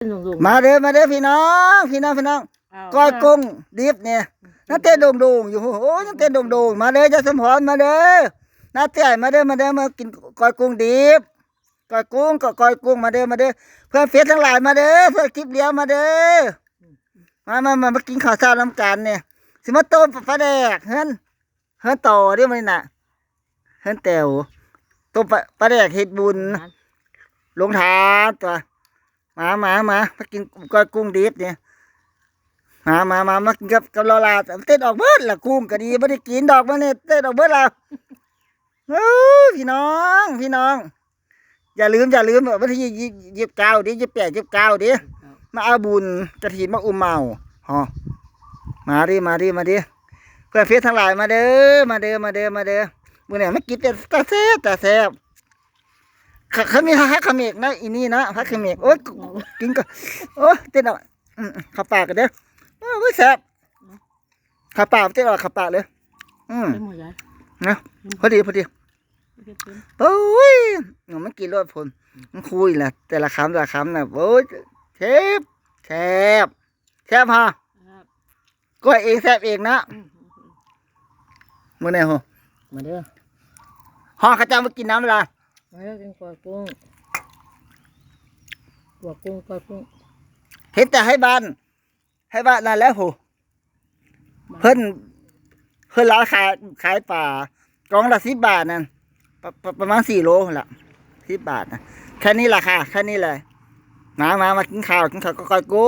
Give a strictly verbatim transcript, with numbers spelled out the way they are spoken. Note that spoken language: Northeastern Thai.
มาเด้อ มาเด้อพี่น้อง พี่น้อง พี่น้อง อ้าว ก้อยกุ้งดิบเนี่ย น้าเต้โด่งๆอยู่ โอ้ย น้าเต้โด่งๆ มาเด้อ ยายสมพร มาเด้อ น้าเต้ มาเด้อ มาเด้อ มากินก้อยกุ้งดิบ ก้อยกุ้ง ก็ก้อยกุ้ง มาเด้อ มาเด้อ เพื่อนเฟซทั้งหลาย มาเด้อ เพื่อนคลิปเลี้ยว มาเด้อ มา มา มา มากินข้าวเช้านำกันเนี่ย สิมาต้มปลาแดก เฮือน เฮือนต่อเด้อมื้อนี้น่ะ เฮือนแต๋ว ต้มปลา ปลาแดกเฮ็ดบุญ ลงทานตัว มา มา มา มากินก้อยกุ้งดิบเนี่ย มา มา มา มากินกับ กับลอลา เต้นออกเบิดละ กุ้งก็ดี บ่ได้กินดอกมื้อนี้ เต้นออกเบิดละ เอ้ย พี่น้อง พี่น้อง อย่าลืม อย่าลืม วันที่ยี่สิบเก้าดิ ยี่สิบแปด ยี่สิบเก้าดิ มาเอาบุญกฐินมาอุ้มเมา ฮอ มาดิ มาดิ มาดิ เพื่อนเฟซทั้งหลาย มาเด้อ มาเด้อ มาเด้อ มาเด้อ มื้อนี้มากินแต่ ตาแซ่บ ตาแซ่บ เขา เขามีผักเขมกนะ อีนี่นะ ผักเขมก โอ๊ย กินก็ โอ๊ย เต้นเอา อืม เข้าปากกันเด้อ โอ๊ย แซ่บ เข้าปาก เต้นเอา เข้าปากเลย อืม ไปหมดแล้ว นะ พอดี พอดี เก็บเต็ม โอ๊ย มันกินรสผล มันคุยแหละ แต่ละคำ แต่ละคำน่ะ โอ๊ย แซ่บ แซ่บ แซ่บฮะ ครับ ก้อยเองแซ่บเองนะ อืม มื้อนี้โห มาเด้อ ฮอดเขาเจ้ามากินน้ำละ มาเด้อ กินก้อยกุ้ง ก้อยกุ้ง ก้อยกุ้ง เห็นแต่ให้บ้าน ให้บ้านนั่นแหละโห เพิ่น เพิ่นร้านขาย ขายปลา กล่องละสิบบาทนั่น ประ- ประ- ประมาณสี่โลละ สิบบาทนะ แค่นี้แหละค่ะ แค่นี้เลย มา มา มากินข้าว กินข้าวก็ก้อยกุ้ง